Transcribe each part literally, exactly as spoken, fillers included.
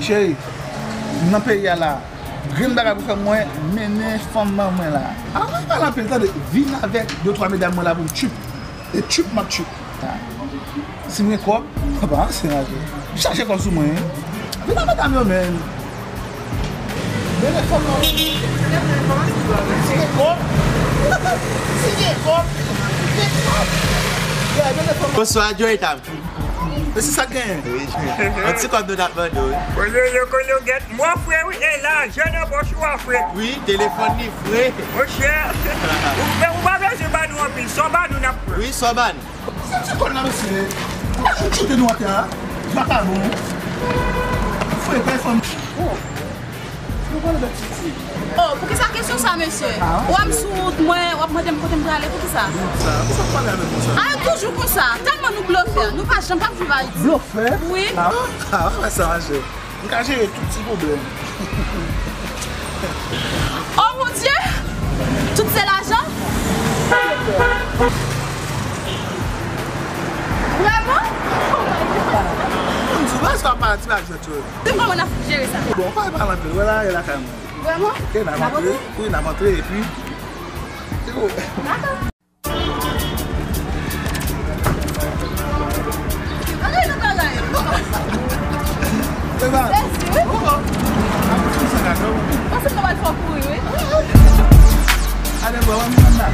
Cheri, m nan peyi a la. Grenn bagay pou fè mwen, mennen fanm mwen la. Avan m pale anpil, tande, vin avèk de twa medam mwen la pou m tchup. E tchup m ap tchup. Si m gen kòb, pa anse mache. M chache kòb sou mwen, wi. Vin nan medam yo, men. Mennen fanm nan. Si gen kòb, si gen kòb, si gen kòb. Yeah, mennen fanm nan. Bonswa, Joy Tam. Men se sa k genyen. Wi. Yon ti kòb nou t ap mande w, wi. Kote yo, kote yo, gèt mwen fre, wi, e lajan nan pòch ou a fre. Wi, telefòn li fre. Monchè, ou, men ou pa bezwen ba nou anpil, sa w ba nou n ap pran. Wi, sa w ba nou. Se ti kòn la, mesye. Ou pa choute nou atè a. Vakabon. Fre, pa fè m. Oh. Nou pale de titi. Oh, poukisa kesyon sa, mesye? Ah, w ap sou wout mwen, w ap mande m kote m prale, poukisa? Sa, poukisa w pale avèk mwen sa? Ah, toujou konsa. Tèlman nou blofè, nou pa janm p ap viv Ayiti. Blofè? Wi. Ah, ah, wè sa, mache. M ka jere tout ti pwoblèm. Oh mon Dieu! Tout se lajan? Vrèman? Oh my God! M di w, baz, pa pale ti bagay jwèt yo. Se kòman n ap jere sa? Bon, pa pale anpil, wè la, e lakay mwen. Vrèman? Ok, n ap antre. Wi, n ap antre, epi. Dakò. Antre nan bagay. Eva. Mèsi, wi. Pase nou pral fè kouri, wi. Ale, bò, wè m nan la.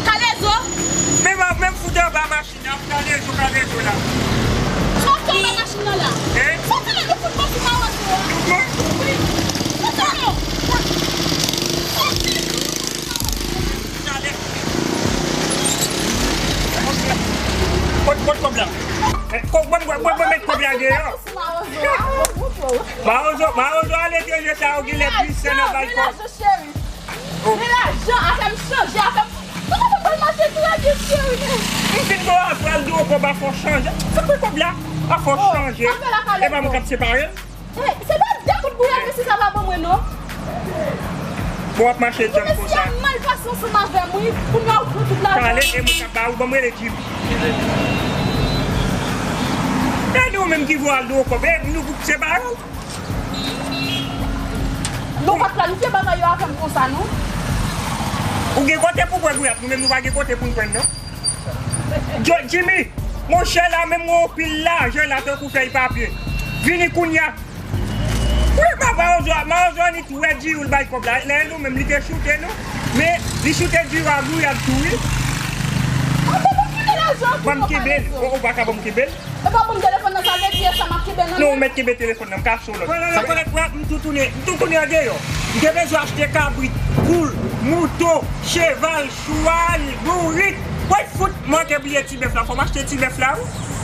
Kalezo! Men, men fout anba machin nan, kalezo, kalezo la. Sa w fè anba machin nan la? Hein? Sa w fè la, nou fout bò sou mawozo a? Nou bon? Wi. Soti non. Soti. Kot, kot kòb la? Eh, kòb, mwen, mwen, mwen, mwen met kòb la deyò. Mawozo, mawozo aletranje sa yo genlè plis nan bay kòb. Men lajan, cheri. Oh. Men lajan, afè m chanje, afè m. Kòman mwen mache trè byen, cheri, men? M fin bon, apre al di w kòb a fò chanje. Se kòb la? A fò chanje. E pa mwen k ap separe l? Eh, se pa de kout bouya, mesye sa pa ban mwen, non. Bon, w ap mache djanm konsa. Mesye a mal pase ansanm avè m, wi. Kounye a ou pran tout lajan. Pale, e mwen k ap ba ou, ban m rele Jimmy. E nou menm ki voye al di w kòb, e nou k ap separe l. Nou pa planifiye bagay yo avè m konsa, non. Ou gen kote pou pran gouyad, nou menm nou pa gen kote pou n pran, non. Jo-, Jimmy, monchè, la menm ou anpil lajan la tankou fèy papye. Vini kounye a. Wi, ma, mawozo, mawozo annik wè Djiyou l bay kòb la. Lè nou menm li te choute nou. Men li choute Djiyou a gouyad tou, wi. Ban m kenbe l. Ou, ou pa ka ban m kenbe l? E pa ban m telefòn nan, sa vle di e sa m ap kenbe nan men m? Non, ou mèt kenbe telefòn nan, m ka achte yon lòt. Pwè, pwè, pwè, m tou tounen, m tou tounen andeyò. M te bezwen achte kabrit, poul, mouton, cheval, chwal, bourik. Woy, fout, manke bliye ti bèf la, fò m achte ti bèf la, wi.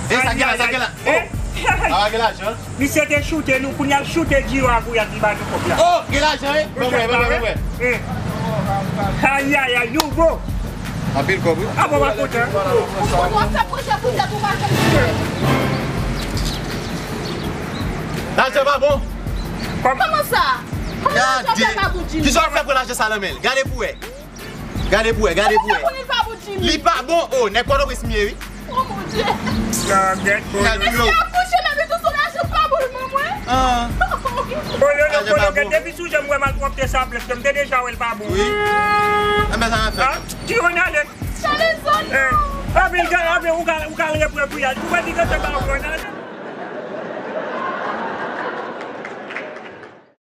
E sa gen la, sa gen la? Oh! Sa gen lajan. Misye te choute nou, kounye a l choute Djiyou a gouyad, li ba nou kòb la. Oh, gen lajan, wi. Ban m wè, ban m wè, ban m wè. Ayayay, nou bon. Anpil kòb, wi. A bon, pa kontan. Ou, ou, ou ap fè pwojè pou tèt ou, pa fè misye. Lajan pa bon. Kòman sa? Kòman lajan pa bon, Jimmy? Kisa w ap fè pran lajan sa nan men l? Gade pou wè. Gade pou wè, gade pou wè. Li pa bon, oh, nèg Pòtoprens m ye, wi. Oh, mon Dieu. Nèg yo. Mesye a kouche, men li tou sou lajan pa bon, mwen. Ah. Polo, polo, gen depi sou jan m wè malpwòpte sa, prèske m te deja wè l pa bon. Wi. Enben, sa va fè. Ah, ki yon ale. Chale zòn. Eh, anpil, anpil, ou ka, ou ka reprann pou y al. Ou wè li gentan ba ou yon ale.